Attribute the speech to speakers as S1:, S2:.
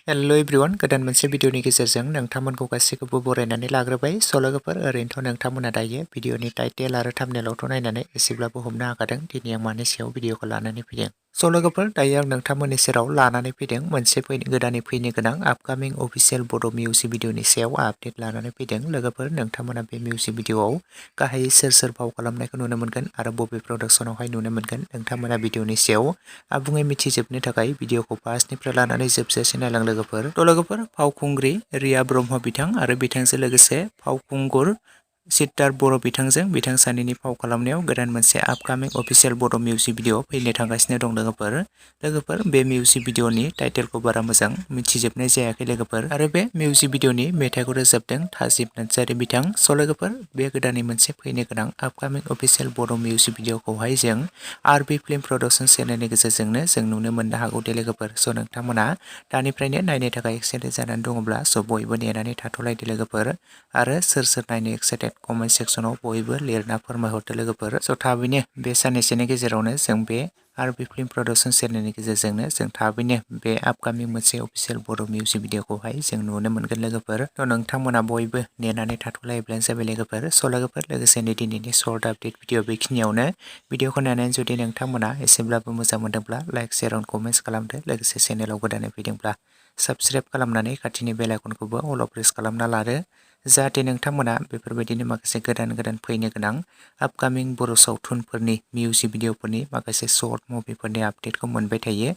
S1: Hello everyone गोदान मोनसे भिडिअनि गेजेरजों नोंथांमोनखौ गासैखौबो बरायनानै लाग्रोबाय सल'गोफोर ओरैनोथ' नोंथांमोना दायो भिडिअनि टाइटेल आरो थाम्बनेलावथ' नायनानै एसेब्लाबो हमनो हाखादों दिनै आं मानि सायाव भिडिअखौ लानानै फैदों। सल'गोफोर दायो आं नोंथांमोननि सेराव लानानै फैदों मोनसे गोदानै फैनो गोनां आपकामिं अफिसियेल बड' मिउजिक भिडिअनि सायाव आपडेट लानानै फैदों। लोगोफोर नोंथांमोना बे मिउजिक भिडिअआव गाहायै सोर सोर फाव खालामनायखौ नुनो मोनगोन आरो बबे प्रडाक्शनावहाय नुनो मोनगोन नोंथांमोना भिडिअनि सायाव आबुङै मिथिजोबनो थाखाय भिडिअखौ फार्स्टनिफ्राय लानानै जोबजासिम नायलां लोगोफोर फावखुंग्रि रिया ब्रह्म बिथां आरो बिथांजों लोगोसे फावखुंगुर सिद्धार्थ बर' बिथांजों बिथां सानैनि फाव खालामनायाव गोदान मोनसे आपकामिं अफिसियेल बड' मिउजिक भिडिअ फैनो थांगासिनो दं लोगोफोर बे मिउजिक भिडिअनि टाइटेलखौ बारा मोजां मिथिजोबनाय जायाखै लोगोफोर आरो बे मिउजिक भिडिअनि मेथाइखौ रोजाबदों थाजिम नार्जारि बिथां। लोगोफोर बे गोदानै मोनसे फैनो गोनां आपकामिं अफिसियेल बड' मिउजिक भिडिअखौहाय जों आरबि फिल्म प्रडाक्शन चेनेलनि गेजेरजोंनो जों नुनो मोननो हागौ दे लोगोफोर। नोंथांमोना दानिफ्रायनो नायनो थाखाय एक्साइटेड जानानै दङब्ला बयबो नेनानै थाथ'लायदो लोगोफोर आरो सोर सोर नायनो एक्साइटेड कमेन्ट सेक्सनाव बयबो लिरना फोरमायहरदो लोगोफोर। थाबैनो बे साननैसोनि गेजेरावनो जों बे आरबि फिल्म प्रडाक्शन चेनेलनि गेजेरजोंनो जों थाबैनो बे आपकामिं मोनसे अफिसियेल बड' मिउजिक भिडिअखौहाय जों नुनो मोनगोन लोगोफोर। नोंथांमोना बयबो नेनानै थाथ'लायोब्लानो जाबाय लोगोफोर। लोगोफोर लोगोसेनो दिनैनि सर्ट आपडेट भिडिअ बेखिनियावनो। भिडिअखौ नायनानै जुदि नोंथांमोना एसेब्लाबो मोजां मोनदोंब्ला लाइक शेयार एन्ड कमेन्ट्स खालामदो। लोगोसे चेनेलाव गोदानै फैदोंब्ला साबस्क्राइब खालामनानै खाथिनि बेल आइकनखौबो अल प्रेस खालामना लादो जाहाथे नोंथांमोना बेफोरबायदिनो माखासे गोदान फैनो गोनां आपकामिं बर' सावथुनफोरनि मिउजिक भिडिअफोरनि माखासे सर्ट मुभिफोरनि आपडेटखौ मोनबाय थायो।